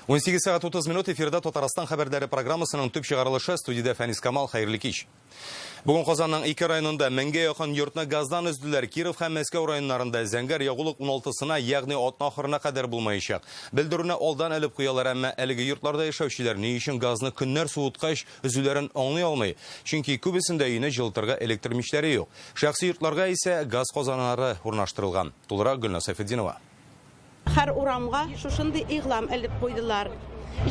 18 сәгать 30 минут эфирда Татарстан хәбәрләре программасының төп чыгарылышы студиядә Фәнис Камал. Хәерле кич. Бүген Казанның ике районында меңгә якын йортны газдан өзделәр. Киров һәм Мәскәү районнарында зәңгәр ягулык 16-сына, ягъни атна ахырына кадәр булмаячак. Белдерүне алдан элеп куялар, әмма әлеге йортларда яшәүчеләр ни өчен газны көннәр суыткач өзүләрен аңлый алмый. Чөнки күбесендә өйне җылытырга электр мичләре юк. Шәхси йортларга исә газ казаннары урнаштырылган. Тулырак Гөлназ Сәйфетдинова. Һәр урамга шушындый игълан элеп куйдылар.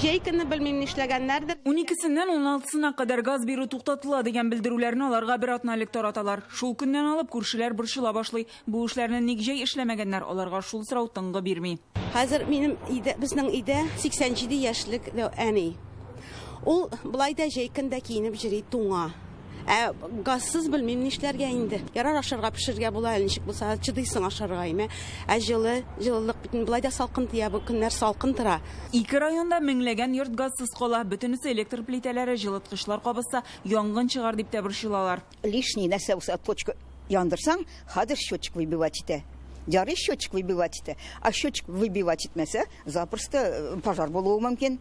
Җәй көне белмим нишләгәннәрдер. Уникесеннән уналтысына кадәр газ бирү туктатыла дигән белдерүләрне аларга бер атна элек тараталар. Шул көннән алып күршеләр борчыла башлый. Бу эшләрне ник җәй эшләмәгәннәр, аларга шул сорау тынгы бирми. Хәзер минем өйдә, безнең өйдә 87 яшьлек әни. Ул болай да җәй көндә киенеп йөри, туңа. Ә газсыз белмим нишләргә инде. Ярар ашарга пешерергә була әле ничек булса, чыдыйсың ашарга име. Ә җылы, җылылык бит болай да салкын тия, бу көннәр салкын тора. Ике районда меңләгән йорт газсыз кала. Бөтенесе электр плитәләре, җылыткычлар кабызса, янгын чыгар дип тә борчылалар. Лишний нәрсә булса, точка яндырсаң, хәзер счетчик выбивать итә. Ярый счетчик выбивать итә. Ә счетчик выбивать итмәсә, запросто э, пожар булуы мөмкин.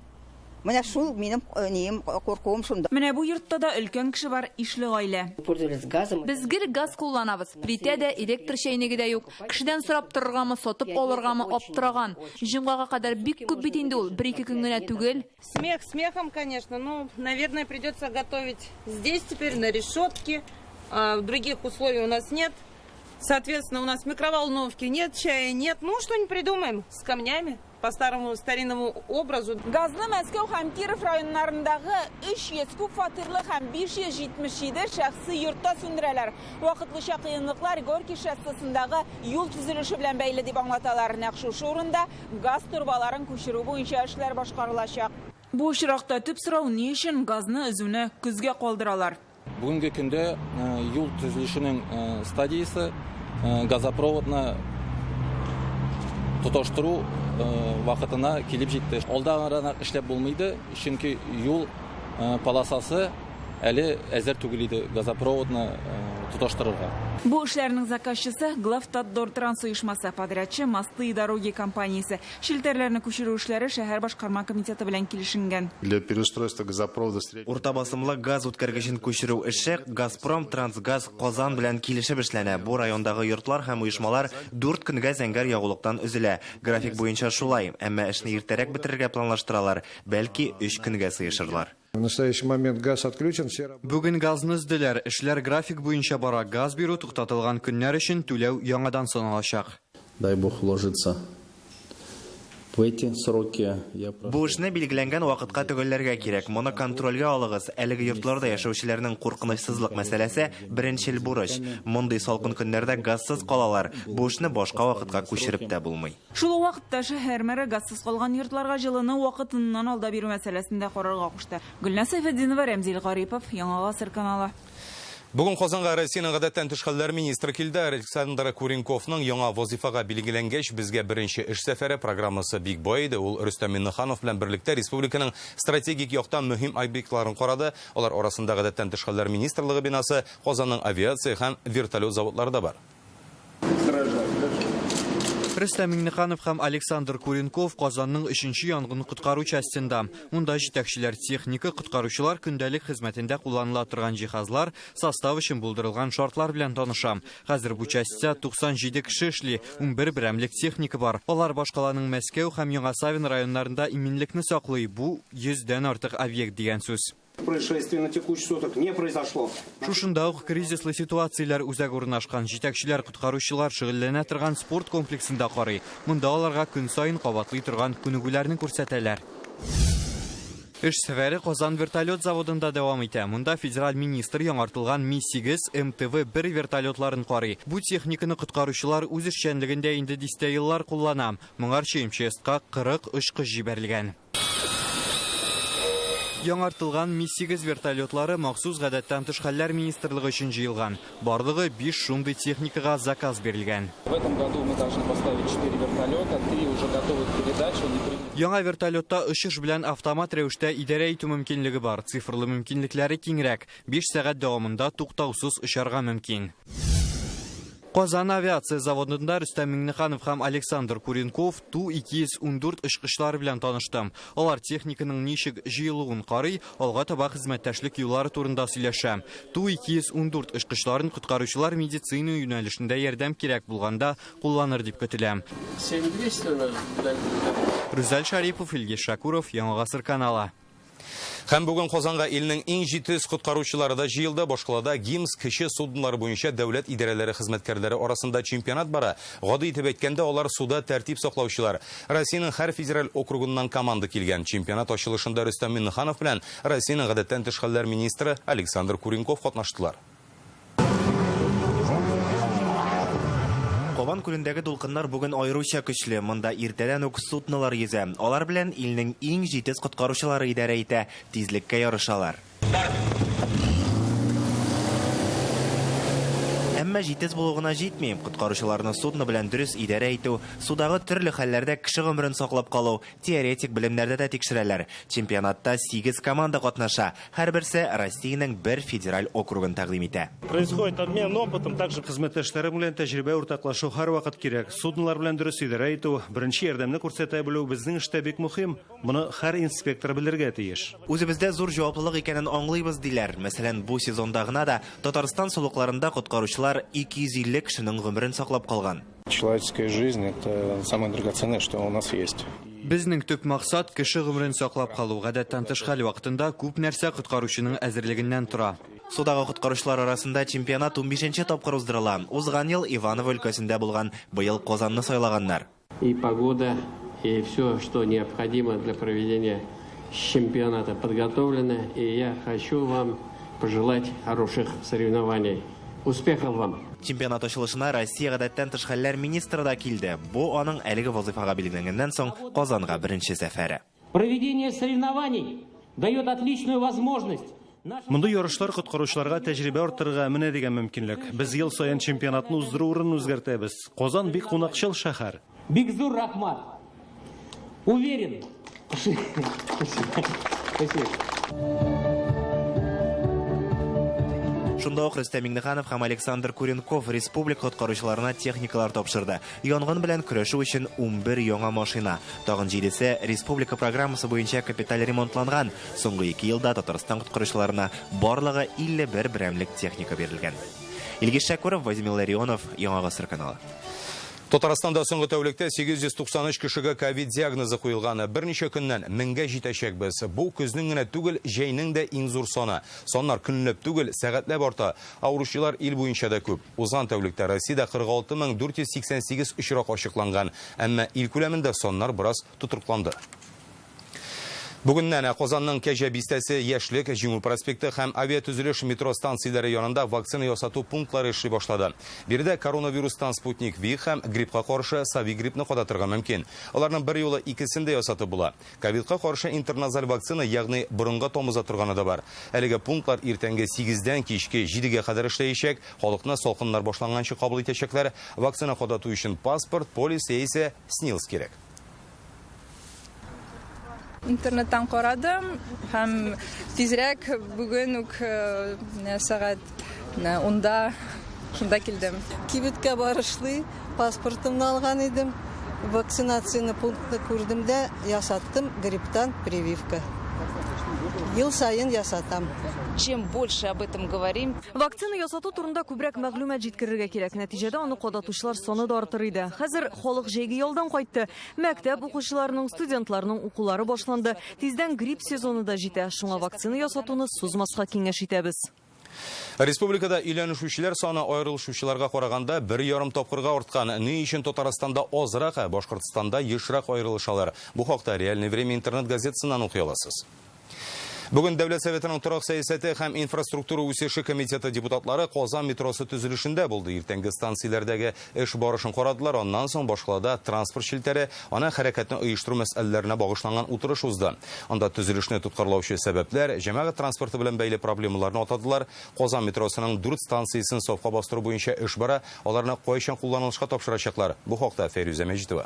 Менә шул минем э, нием, э, куркуым шунда. Менә бу йортта да өлкән кеше бар, ишле гаилә. Без гел газ кулланабыз. Плитә дә, электр чәйнеге дә юк. Кешедән сорап торыргамы, сатып алыргамы, аптыраган. Җомгага кадәр бик күп бит инде ул, бер-ике көн генә түгел. Смех смехом, конечно, но, наверное, придется готовить здесь теперь, на решетке. Других условий у нас нет. Соответственно, у нас микроволновки нет, чая нет. Ну, что-нибудь придумаем с камнями по старому старинному образу. Газны Мәскәү һәм Киров районнарындагы 300 күп фатирлы һәм 577 шәхси йортта сүндерәләр. Вакытлыча кыенлыклар Горький шоссесындагы юл төзелеше белән бәйле дип аңлаталар. Нәкъ шушы урында газ торбаларын күчерү буенча эшләр башкарылачак. Бу очракта төп сорау ни өчен газны өзүне көзгә калдыралар? Бүгенге көндә юл төзелешенең стадиясе газопроводны тоташтыру вакытына килеп җитте. Алда эшләп булмый иде, чөнки юл полосасы әле әзер түгел иде газопроводны тоташтырырга. Бу эшләрнең заказчысы Главтатдортранс оешмасы, подрядчы Мосты и дороги компаниясе. Челтәрләрне күчерү эшләре шәһәр башкарма комитеты белән килешенгән. Для переустройства газопровода среднего. Урта басымлы газ үткәргечен күчерү эше Газпром трансгаз Казан белән килешеп эшләнә. Бу райондагы йортлар һәм оешмалар дүрт көнгә зәңгәр ягулыктан өзелә. График буенча шулай, әмма эшне иртәрәк бетерергә планлаштыралар, бәлки өч көнгә сыешырлар. В настоящий момент газ отключен, все работы. Бүген газны өзделәр, эшләр график буенча бара, газ бирү туктатылган көннәр өчен түләү яңадан саналачак. Дай бог уложиться в эти сроки. Я прошу. Бу эшне билгеләнгән вакытка төгәлләргә кирәк. Моны контрольгә алыгыз. Әлеге йортларда яшәүчеләрнең куркынычсызлык мәсьәләсе беренчел бурыч. Мондый салкын көннәрдә газсыз калалар. Бу эшне башка вакытка күчереп тә булмый. Шул ук вакытта шәһәр мэры газсыз калган йортларга җылыны вакытыннан алда бирү мәсьәләсен дә карарга кушты. Гөлназ Сәйфетдинова, Рәмзил Гарипов, Яңа Гасыр каналы. Бүген Казанга Россиянең гадәттән тыш хәлләр министры килде. Александр Куренковның яңа вазифага билгеләнгәч, безгә беренче эш сәфәре программасы бик бай иде. Ул Рөстәм Миңнеханов белән берлектә республиканың стратегик яктан мөһим объектларын карады. Алар арасында гадәттән тыш хәлләр министрлыгы бинасы, Казанның авиация һәм вертолет заводлары да бар. Рөстәм Миңнеханов һәм Александр Куренков Казанның өченче янгын коткару частенда. Монда җитәкчеләр техника, коткаручылар көндәлек хезмәтендә кулланыла торган җиһазлар, состав өчен булдырылган шартлар белән таныша. Хәзер бу частьта 97 кеше эшли, 11 берәмлек техника бар. Алар башкаланың Мәскәү һәм Яңа Савин районнарында иминлекне саклый. Бу 100 дән артык объект дигән сүз. Происшествий на текущий суток не произошло. Шушында ук кризислы ситуацияләр үзәге урнашкан. Җитәкчеләр коткаручылар шөгыльләнә торган спорт комплексында карый. Монда аларга көн саен кабатлый торган күнегүләрне күрсәтәләр. Эш сәфәре Казан вертолет заводында дәвам итә. Монда федераль министр яңартылган Ми-8 МТВ-1 вертолетларын карый. Бу техниканы коткаручылар үз эшчәнлегендә инде дистә еллар куллана. Моңарчы МЧСка 40 очкыч җибәрелгән. Яңартылган Ми-8 вертолетлары махсус гадәттән тыш хәлләр министрлыгы өчен җыелган. Барлыгы 5 шундый техникага заказ бирелгән. В этом году мы должны поставить 4 вертолета, 3 уже готовы к передаче, они приняты. Яңа вертолетта очыш белән автомат рәвештә идарә итү мөмкинлеге бар. Цифрлы мөмкинлекләре киңрәк. 5 сәгать дәвамында туктаусыз очарга мөмкин. Казан авиация заводында Рөстәм Миңнеханов һәм Александр Куренков Ту-214 очкычлары белән танышты. Алар техниканың ничек җыелуын карый, алга таба хезмәттәшлек юллары турында сөйләшә. Ту-214 очкычларын коткаручылар медицина юнәлешендә ярдәм кирәк булганда кулланыр дип көтелә. 7200 у нас Рүзәл Шарипов, Илгиз Шакуров, Яңа Гасыр каналы. Һәм бүген Казанга илнең иң җитез коткаручылары да җыелды. Башкалада ГИМС кече суднолар буенча дәүләт идарәләре хезмәткәрләре арасында чемпионат бара. Гади итеп әйткәндә, алар суда тәртип саклаучылар. Россиянең һәр федераль округыннан команда килгән. Чемпионат ачылышында Рөстәм Миңнеханов белән Россиянең гадәттән тыш хәлләр министры Александр Куренков катнаштылар. Кабан күлендәге дулкыннар бүген аеруча көчле. Монда иртәдән үк суднолар йөзә. Алар белән илнең иң җитез коткаручылары идарә итә. Тизлеккә ярышалар. Әмма җитез булу гына җитми. Коткаручыларны судно белән дөрес идарә итү, судагы төрле хәлләрдә кеше гомерен саклап калу, теоретик белемнәрдә дә тикшерәләр. Чемпионатта 8 команда катнаша. Һәрберсе Россиянең бер федераль округын тәкъдим итә. Происходит обмен опытом, также Хезмәттәшләрем белән тәҗрибә уртаклашу һәрвакыт кирәк. Суднолар белән дөрес идарә итү, беренче ярдәмне күрсәтә белү безнең эштә бик мөһим. Моны һәр инспектор белергә тиеш. Үзебездә зур җаваплылык икәнен аңлыйбыз, диләр. Мәсәлән, бу сезонда гына да Татарстан сулыкларында коткаручылар 250 кешенең гомерен саклап калган. Человеческая жизнь – это самое драгоценное, что у нас есть. Безнең төп максат кеше гомерен саклап калу. Гадәттән тыш хәл вакытында күп нәрсә коткаручының әзерлегеннән тора. Судагы коткаручылар арасында чемпионат 15нче тапкыр уздырыла. Узган ел Иваново өлкәсендә булган, быел Казанны сайлаганнар. И погода, и все, что необходимо для проведения чемпионата, подготовлено. И я хочу вам пожелать хороших соревнований. Успехов вам! Чемпионат ачылышына Россия гадәттән тыш хәлләр министры да килде. Бу аның әлеге вазыйфага билгеләнгәннән соң Казанга беренче сәфәре. Проведение соревнований дает отличную возможность Мондый ярышлар коткаручыларга тәҗрибә арттырырга менә дигән мөмкинлек. Без ел саен чемпионатны уздыру урынын үзгәртәбез. Казан бик кунакчыл шәһәр. Бик зур рәхмәт. Уверен. Спасибо. Шунда ук Рөстәм Миңнеханов һәм Александр Куренков республика коткаручыларына техникалар тапшырды. Янгын белән көрәшү өчен 11 яңа машина. Тагын җидесе республика программасы буенча капиталь ремонтланган. Соңгы ике елда Татарстан коткаручыларына барлыгы 51 берәмлек техника бирелгән. Илгиз Шәкүров, Вадим Илларионов, Яңа Гасыр каналы. Татарстанда соңгы тәүлектә 893 кешегә ковид диагнозы куелган. Берничә көннән меңгә җитәчәкбез. Бу көзнең генә түгел, җәйнең дә иң зур саны. Саннар көнләп түгел, сәгатьләп арта. Авыручылар ил буенча да күп. Узган тәүлектә Россиядә 46488 очрак ачыкланган. Әмма ил күләмендә саннар бераз тотрыкланды. Бүгеннән Казанның Кәҗә бистәсе, Яшьлек, Җиңү проспекты һәм Авиатөзелеш метро станцияләре янында вакцина ясату пунктлары эшли башлады. Биредә коронавирустан Спутник Ви һәм гриппка каршы Совигриппны кадатырга мөмкин. Аларның бер юлы икесен дә ясатып була. Ковидка каршы интерназаль вакцина, ягъни борынга тамыза торганы да бар. Әлеге пунктлар иртәнге 8-дән кичке 7-гә кадәр эшләячәк. Халыкны салкыннар башланганчы кабул итәчәкләр. Вакцина кадату өчен паспорт, полис яисә СНИЛС кирәк. Интернеттан карадым һәм тизрәк бүген үк менә сәгать 10-да шунда килдем. Кибеткә барышлый паспортымны алган идем. Вакцинацияне пунктны күрдем дә ясаттым грипптан прививка. Ел саен ясатам. Чем больше об этом говорим. Вакцина ясату турында күбрәк мәгълүмат җиткерергә кирәк. Нәтиҗәдә аны кадатучылар саны да артыр иде. Хәзер халык җәйге ялдан кайтты. Мәктәп укучыларының, студентларның укулары башланды. Тиздән грипп сезоны да җитә. Шуңа вакцина ясатуны сузмаска киңәш итәбез. Республикада өйләнешүчеләр саны аерылышучыларга караганда 1,5 тапкырга арткан. Ни өчен Татарстанда азрак, ә Башкортстанда ешрак аерылышалар? Бу хакта Реальное время интернет газетасыннан укый аласыз. Бүген Дәүләт Советының торак сәясәте һәм инфраструктура үсеше комитеты депутатлары Казан метросы төзелешендә булды. Иртәнге станцияләрдәге эш барышын карадылар. Аннан соң башкалада транспорт челтәре, аны хәрәкәтне оештыру мәсьәләләренә багышланган утырыш узды. Анда төзелешне тоткарлаучы сәбәпләр, җәмәгать транспорты белән бәйле проблемаларны атадылар. Казан метросының 4 станциясен сафка бастыру буенча эш бара. Аларны кайчан кулланылышка тапшырачаклар? Бу хакта Фәйрүзә Мәҗитова.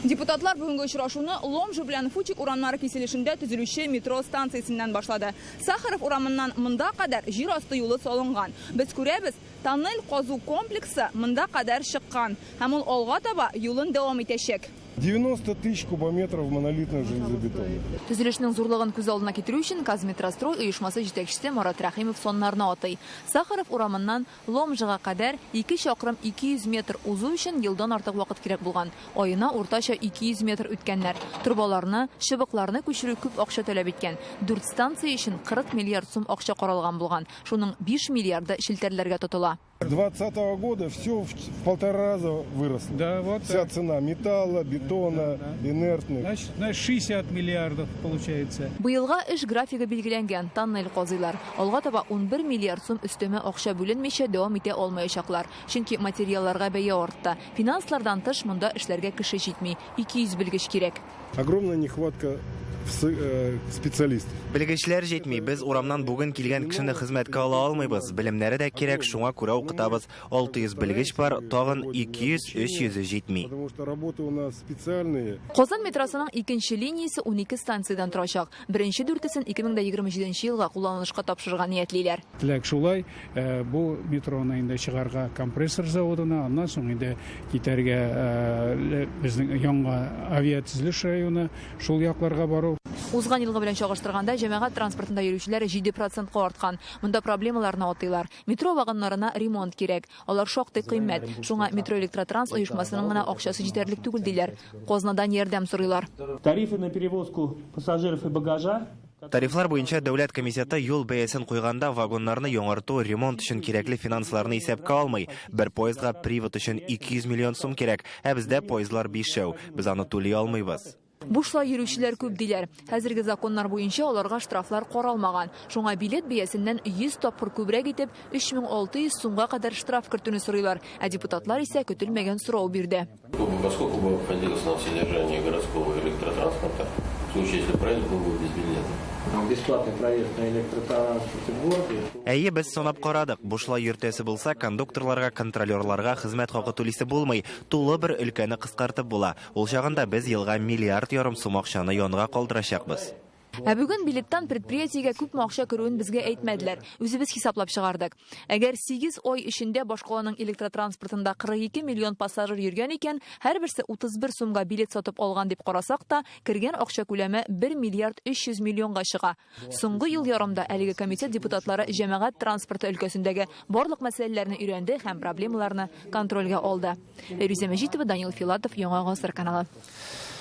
Депутатлар бүгенге очрашуны Ломжа белән Фучик урамнары киселешендә төзелүче метро станциясеннән башлады. Сахаров урамыннан монда кадәр җир асты юлы салынган. Без күрәбез, тоннель казу комплексы монда кадәр чыккан һәм ул алга таба юлын дәвам итәчәк. 90 тысяч кубометров монолитного железобетона. Төзелешнең зурлыгын күз алдына китерү өчен Казметрострой оешмасы җитәкчесе Марат Рәхимов саннарны атый. Сахаров урамыннан Ломжага кадәр 2 чакрым 200 метр узу өчен елдан артык вакыт кирәк булган. Аена уртача 200 метр үткәннәр. Торбаларны, чыбыкларны күчерү күп акча таләп иткән. Дүрт станция өчен 40 миллиард сум акча каралган булган. Шуның 5 миллиарды челтәрләргә тотыла. 2020 года все в полтора раза выросло. Да, вот Вся так. цена металла, бетона, инертных. Значит, 60 миллиардов получается. Быелга эш графигы билгеләнгән, тоннель казыйлар. Алга таба 11 миллиард сум өстәмә акча бүленмичә дәвам итә алмаячаклар. Чөнки материалларга бәя артты. Финанслардан тыш монда эшләргә кеше җитми. 200 белгеч кирәк. Огромная нехватка специалистов. Белгечләр җитми. Без урамнан бүген килгән кешене хезмәткә ала алмыйбыз. Белемнәре дә кирәк, шуңа күрә укытабыз. 600 белгеч бар, тагын 200-300 җитми. Потому что работы у нас специальные. Казан метросының икенче линиясе 12 станциядән торачак. Беренче дүртесен 2027 елга кулланылышка тапшырырга ниятлиләр. Теләк шулай, бу метроны инде чыгарга компрессор заводына, аннан соң инде китәргә безнең яңа авиатөзелеш районы, шул якларга бару. Узган елгы белән чагыштырганда җәмәгать транспортында йөрүчеләр 7%ка арткан. Монда проблемаларны атыйлар. Метро вагоннарына ремонт кирәк. Алар шактый кыйммәт. Шуңа метро электротранс оешмасының гына акчасы җитәрлек түгел диләр. Казнадан ярдәм сорыйлар. Тарифы на перевозку пассажиров и багажа. Тарифлар буенча дәүләт комитеты юл бәясен куйганда вагоннарны яңарту, ремонт өчен кирәкле финансларны исәпкә алмый. Бер поездга привод өчен 200 миллион сум кирәк, ә бездә поездлар бишәү. Без аны түли алмыйбыз. Бушлай йөрүчеләр күп диләр. Хәзерге законнар буенча аларга штрафлар каралмаган. Шуңа билет бәясеннән 100 тапкыр күбрәк итеп 3600 сумга кадәр штраф кертүне сорыйлар. Ә депутатлар исә көтелмәгән сорау бирде. Во сколько бы обходилось нам содержание городского электротранспорта, в случае, если проезд был бы без билета? Бесплатный проезд на электротранспорте в городе. Әйе, без санап карадык. Бушлай йөртәсе булса, кондукторларга, контролерларга хезмәт хакы түлисе булмый. Тулы бер өлкәне кыскартып була. Ул чагында без елга миллиард ярым сум акчаны янга калдырачакбыз. Ә бүген билеттан предприятиегә күпме акча керүен безгә әйтмәделәр. Үзебез хисаплап чыгардык. Әгәр 8 ай эчендә башкаланың электротранспортында 42 миллион пассажир йөргән икән, һәрберсе 31 сумга билет сатып алган дип карасак та, кергән акча күләме 1 миллиард 300 миллионга чыга. Соңгы ел ярымда әлеге комитет депутатлары җәмәгать транспорты өлкәсендәге барлык мәсьәләләрне өйрәнде һәм проблемаларны контрольгә алды. Фәйрүзә Мәҗитова, Данил Филатов, Яңа Гасыр каналы.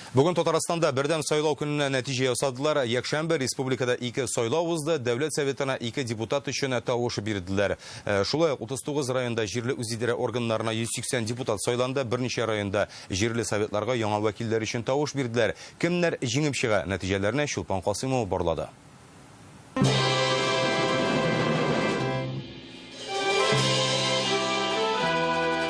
Бүген Татарстанда бердәм сайлау көненә нәтиҗә ясадылар. Якшәмбе республикада 2 сайлау узды. Дәүләт Советына 2 депутат өчен тавыш бирделәр. Шулай ук 39 районда җирле үзидарә органнарына 180 депутат сайланды. Берничә районда җирле советларга яңа вәкилләр өчен тавыш бирделәр. Кемнәр җиңеп чыга? Нәтиҗәләрне Чулпан Касыймова барлады.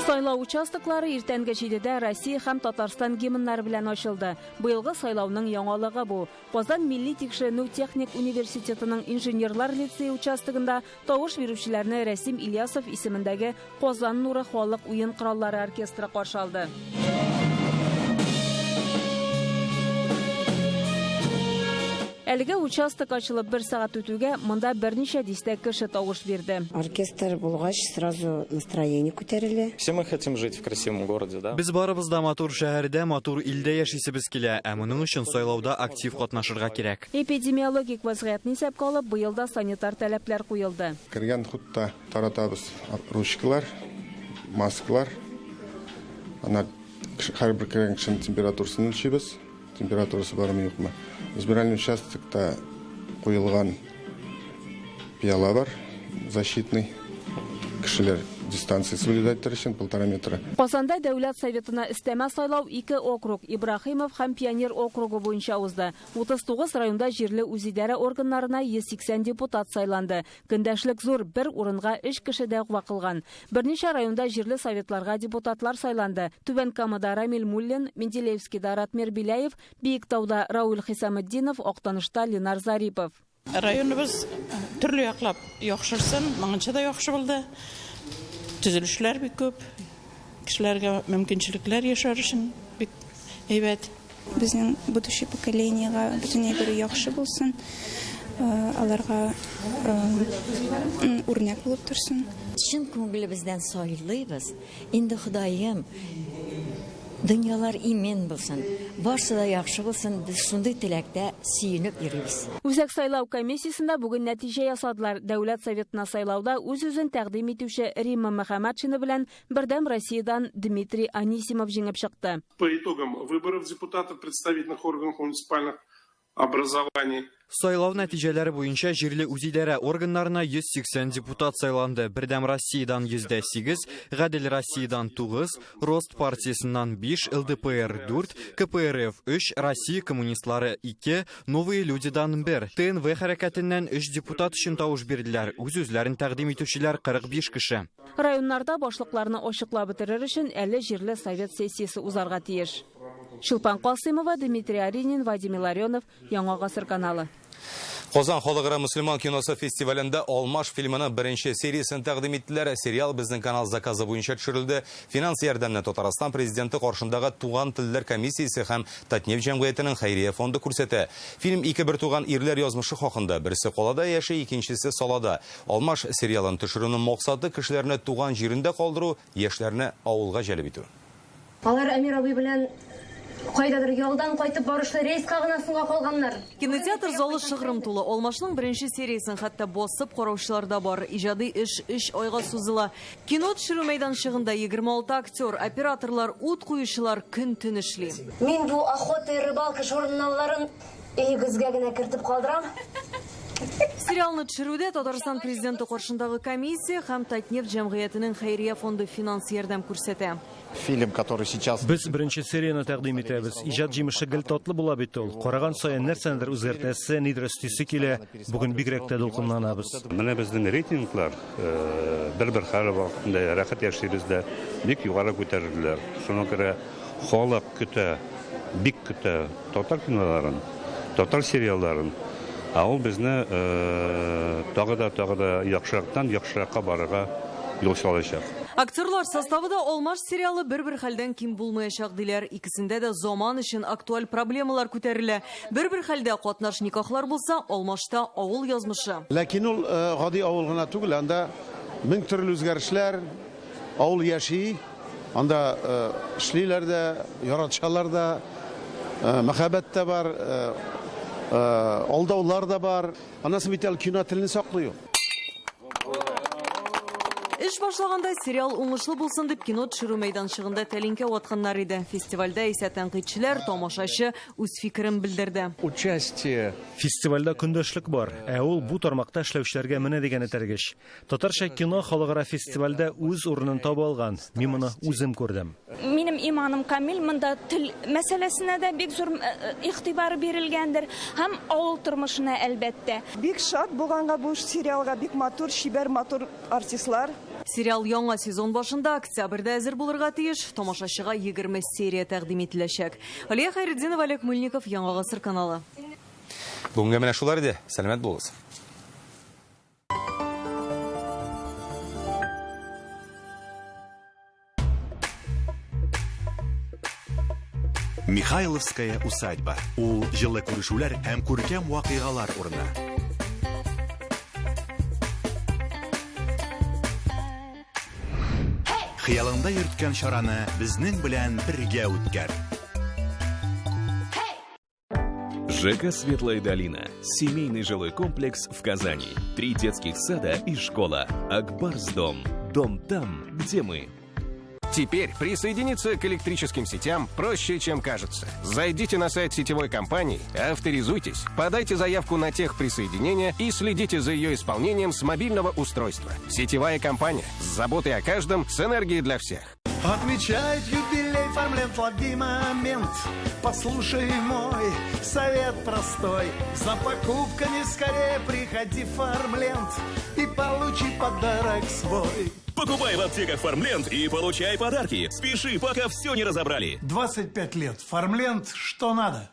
Сайлау участоклары иртәнге 7-дә Россия һәм Татарстан гимннары белән ачылды. Быелгы сайлауның яңалыгы бу. Казан милли тикшеренү техник университетының инженерлар лицее участогында тавыш бирүчеләрне Рәсим Ильясов исемендәге Казан нуры халык уен кораллары оркестры каршы алды. Әлеге участок ачылып бер сәгать үтүгә монда берничә дистә кеше тавыш бирде. Оркестр булгач, сразу настроение күтәрелә. Все мы хотим жить в красивом городе, да? Без барыбыз да матур шәһәрдә, матур илдә яшисебез килә, ә моның өчен сайлауда актив катнашырга кирәк. Эпидемиологик вазгыятьне исәпкә алып, быел да санитар таләпләр куелды. Кергән хутта таратабыз ручкалар, маскалар. Ана һәрбер кергән кешенең температурасын үлчибез. Температурасы бармы юкмы. Избирательный участокта куелган пиала бар, защитный. Кешеләр дистанция соблюдать өчен полтора метра. Казанда Дәүләт Советына өстәмә сайлау 2 округ Ибраһимов һәм Пионер округы буенча узды. 39 районда җирле үзидарә органнарына 180 депутат сайланды. Көндәшлек зур, бер урынга 3 кеше дәгъва кылган. Берничә районда җирле советларга депутатлар сайланды. Түбән Камада Рамил Муллин, Менделеевскийда Ратмир Беляев, Биектауда Рауль Хисаметдинов, Актанышта Ленар Зарипов. Районыбыз төрле яклап яхшырсын, моңынча да яхшы булды. Төзелешләр бик күп, кешеләргә мөмкинчелекләр яшәр өчен бик Әйбәт. Безнең будущий поколениега бөтен әйбер яхшы булсын, аларга үрнәк булып торсын. Чын күңелебездән сайлыйбыз. Инде Ходаем, дөньялар имин булсын, барсы да яхшы булсын, без шундый теләктә сөенеп йөрибез. Үзәк сайлау комиссиясендә бүген нәтиҗә ясадылар. Дәүләт Советына сайлауда үз-үзен тәкъдим итүче Римма Мөхәммәтшина белән Бердәм Россиядән Дмитрий Анисимов җиңеп чыкты. По итогам выборов депутатов представительных органов муниципальных образований. Сайлау нәтиҗәләре буенча җирле үзидарә органнарына 180 депутат сайланды. Бердәм Россиядән 108, Гадел Россиядән 9, Рост партиясеннән 5, ЛДПР 4, КПРФ 3, Россия коммунистлары 2, Новые людидан 1. ТНВ хәрәкәтеннән 3 депутат өчен тавыш бирделәр. Үз-үзләрен тәкъдим итүчеләр 45 кеше. Районнарда башлыкларны ачыклап бетерер өчен әле җирле совет сессиясе узарга тиеш. Чулпан Касыймова, Дмитрий Аринин, Вадим Илларионов, Яңа гасыр каналы. Казан халыкара мөселман киносы фестивалендә Алмаш фильмының беренче сериясен тәкъдим иттеләр. Сериал безнең канал заказы буенча төшерелде. Финанс ярдәмне Татарстан президенты каршындагы Туган телләр комиссиясе һәм Татнефть җәмгыятенең хәйрия фонды күрсәтә. Фильм ике бертуган ирләр язмышы хакында. Берсе калада яши, икенчесе салада. Алмаш сериалын төшерүнең максаты кешеләрне туган җирендә калдыру, яшьләрне авылга җәлеп итү. Алар Әмир абый белән кайдадыр ялдан кайтып барышлы рейска гына соңга калганнар. Кинотеатр залы шыгрым тулы. Алмашның беренче сериясен хәтта басып караучылар да бар. Иҗади эш өч айга сузыла. Кино төшерү мәйданчыгында 26 актер, операторлар, ут куючылар көн-төн эшли. Мин бу Охота и рыбалка журналларын өегезгә генә кертеп калдырам. Сериалны төшерүдә Татарстан президенты каршындагы комиссия һәм Татнефть җәмгыятенең хәйрия фонды финанс ярдәм күрсәтә. Фильм, который сейчас... Без беренче серияне тәкъдим итәбез. Иҗат җимеше гел татлы була бит ул. Караган саен нәрсәнедер үзгәртәсе, нидер өстисе килә. Бүген бигрәк тә дулкынланабыз. Менә безнең рейтинглар бер-бер хәл вакытында рәхәт яшибез дә бик югары күтәрелделәр. Шуңа күрә халык көтә, бик көтә татар киноларын, татар сериалларын. Ә ул безне тагы да, тагы да яхшырактан яхшыракка барырга юл салачак. Актерлар составы да Алмаш сериалы бер-бер хәлдән ким булмаячак диләр. Икесендә дә заман өчен актуаль проблемалар күтәрелә. Бер-бер хәлдә катнаш никахлар булса, Алмашта авыл язмышы. Ләкин ул гади авыл гына түгел, анда мең төрле үзгәрешләр, авыл яши, анда эшлиләр дә, яратышалар да, мәхәббәт тә бар, алдаулар да бар. Аннан соң бит әле кино телне саклый ул. Эш башлаганда сериал уңышлы булсын дип кино төшерү мәйданчыгында тәлинкә ватканнар иде. Фестивальдә исә тәнкыйтьчеләр, тамашачы үз фикерен белдерде. Участие. Фестивальдә көндәшлек бар, ә ул бу тармакта эшләүчеләргә менә дигән этәргеч. Татарча кино халыкара фестивальдә үз урынын таба алган. Мин моны үзем күрдем. Минем иманым камил, монда тел мәсьәләсенә дә бик зур игътибар бирелгәндер һәм авыл тормышына әлбәттә. Бик шат булганга бу сериалга бик матур, чибәр, матур артистлар. Сериал яңа сезон башында октябрьдә әзер булырга тиеш. Тамашачыга 20 серия тәкъдим ителәчәк. Алия Хайретдинова, Олег Мыльников, Яңа гасыр каналы. Бүгенгә менә шулар иде. Сәламәт булыгыз. Михайловская усадьба. Ул җылы күрешүләр һәм күркәм вакыйгалар урыны. Хыялыңда йөрткән чараны безнең белән бергә үткәр. ЖК «Светлая долина». Семейный жилой комплекс в Казани. 3 детских сада и школа. Акбарс дом. Дом там, где мы. Теперь присоединиться к электрическим сетям проще, чем кажется. Зайдите на сайт сетевой компании, авторизуйтесь, подайте заявку на техприсоединение и следите за ее исполнением с мобильного устройства. Сетевая компания с заботой о каждом, с энергией для всех. Отмечает юбилей Фармленд, лови момент. Послушай мой совет простой. За покупками скорее приходи в Фармленд и получи подарок свой. Покупай в аптеках Фармленд и получай подарки. Спеши, пока все не разобрали. 25 лет. Фармленд, что надо.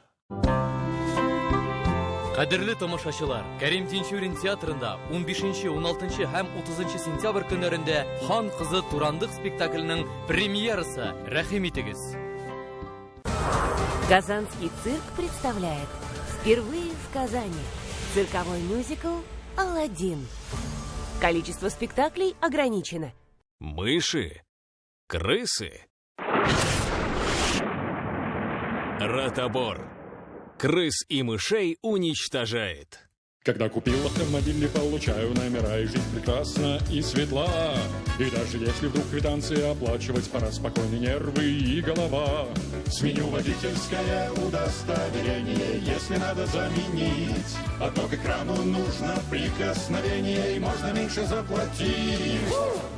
Кадерле тамашачылар, Кәрим Тинчурин театрында 15, 16 һәм 30 сентябрь көннәрендә Хан кызы Турандык спектакленең премьерасы. Рәхим итегез. Казанский цирк представляет впервые в Казани цирковой мюзикл «Аладдин». Количество спектаклей ограничено. Мыши, крысы, Ротобор. Крыс и мышей уничтожает. Когда купил автомобиль и получаю номера, и жизнь прекрасна и светла. И даже если вдруг квитанции оплачивать, пора спокойны нервы и голова. Сменю водительское удостоверение, если надо заменить. Одно к экрану нужно прикосновение, и можно меньше заплатить.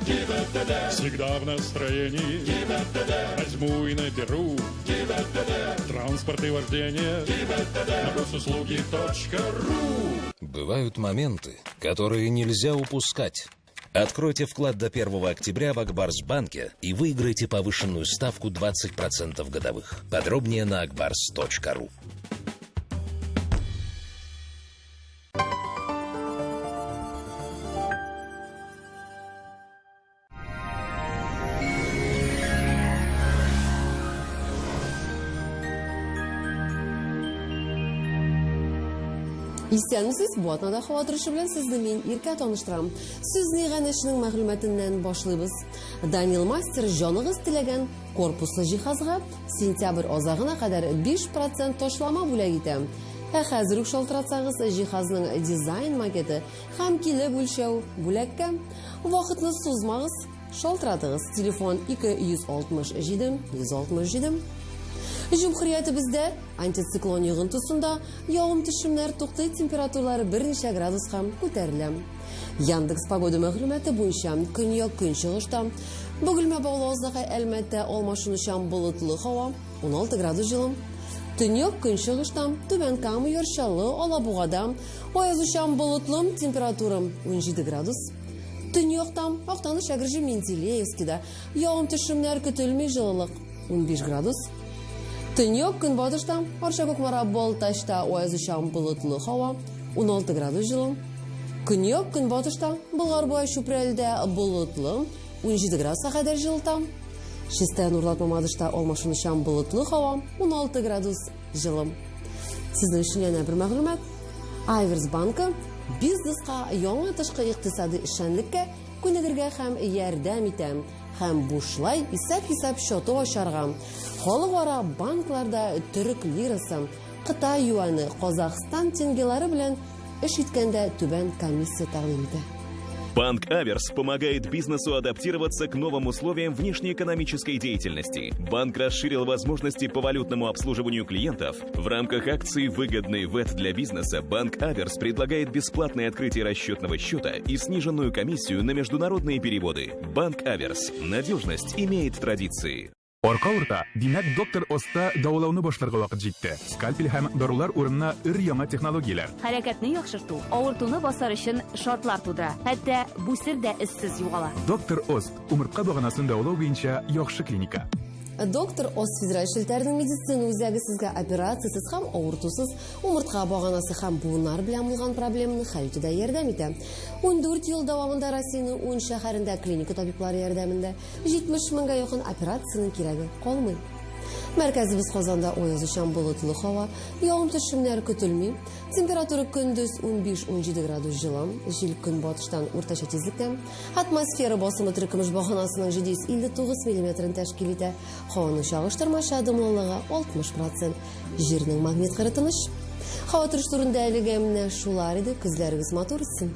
ГИБДД. Всегда в настроении. ГИБДД. Возьму и наберу. ГИБДД. Транспорт и вождение. ГИБДД. На госуслуги.ру. Бывают моменты, которые нельзя упускать. Откройте вклад до 1 октября в Акбарс-банке и выиграйте повышенную ставку 20% годовых. Подробнее на akbars.ru. Исәнмесез, бу атнада һава торышы белән сезне мин Иркә таныштырам. Сүзне иганәченең мәгълүматыннан башлыйбыз. Данил Мастер җаныгыз теләгән корпуслы җиһазга сентябрь азагына кадәр 5% ташлама бүләк итә. Ә хәзер үк шалтыратсагыз, җиһазның дизайн макеты һәм килеп үлчәү бүләккә. Вакытны сузмагыз, шалтыратыгыз. Телефон 267 167. Җөмһүриятебездә антициклон йогынтысында явым-төшемнәр туктый, температуралары берничә градуска күтәрелә. Яндекс Погода мәгълүматы буенча көньяк-көнчыгышта Бөгелмә Баулы Азнакай Әлмәттә алмашынучан болытлы һава 16 градус җылы. Төньяк-көнчыгышта Түбән Кама, Яр Чаллы, Алабугада аязучан болытлы, температура 17 градус. Төньякта Актаныш, Әгерҗе, Менделеевскида явым-төшемнәр көтелми, җылылык 15 градус. Төньяк көнбатышта Арча, Кукмара, Балтачта аязучан болытлы һава 16 градус җылы. Көньяк көнбатышта Болгар буе Чүпрәледә болытлы 17 градуска кадәр җылыта. Чистай Нурлат Мамадышта алмашынучан болытлы һава 16 градус җылы. Сезнең өчен янә бер мәгълүмат. Айверс банкы бизнеска яңа тышкы икътисади эшчәнлеккә күнегергә һәм ярдәм итә. Һәм бушлай исәп-хисап счеты ачарга. Халыкара банкларда төрек лирасы, Кытай юане, Казахстан тенгелары белән эш иткәндә түбән комиссия тәкъдим итә. Банк Аверс помогает бизнесу адаптироваться к новым условиям внешнеэкономической деятельности. Банк расширил возможности по валютному обслуживанию клиентов. В рамках акции «Выгодный ВЭТ для бизнеса» Банк Аверс предлагает бесплатное открытие расчетного счета и сниженную комиссию на международные переводы. Банк Аверс. Надежность имеет традиции. Арка авырта, димәк, доктор Оста дәвалауны башларга вакыт җитте. Скальпель һәм дарулар урынына өр-яңа технологияләр. Хәрәкәтне яхшырту, авыртуны басар өчен шартлар тудыра. Хәтта бүсер дә эзсез югала. Доктор Ост, умыртка баганасын дәвалау буенча яхшы клиника. Доктор Ост федераль челтәренең медицина үзәге сезгә операциясез һәм авыртусыз умыртка баганасы һәм буыннар белән булган проблеманы хәл итүдә ярдәм итә. 14 ел дәвамында Россиянең 10 шәһәрендә клиника табиблары ярдәмендә 70 меңгә якын операциянең кирәге калмый. Мәркәзебез Казанда аязучан болытлы һава, явым-төшемнәр көтелми. Температура көндез 15-17 градус җылы, җил көнбатыштан уртача тизлектә. Атмосфера басымы теркемеш баганасының 759 миллиметрын тәшкил итә. Һаваның чагыштырмача дымлылыгы 60 процент. Җирнең магнит кыры тыныч. Һава торышы турында әлегә менә шулар иде. Көзләрегез матур үтсен.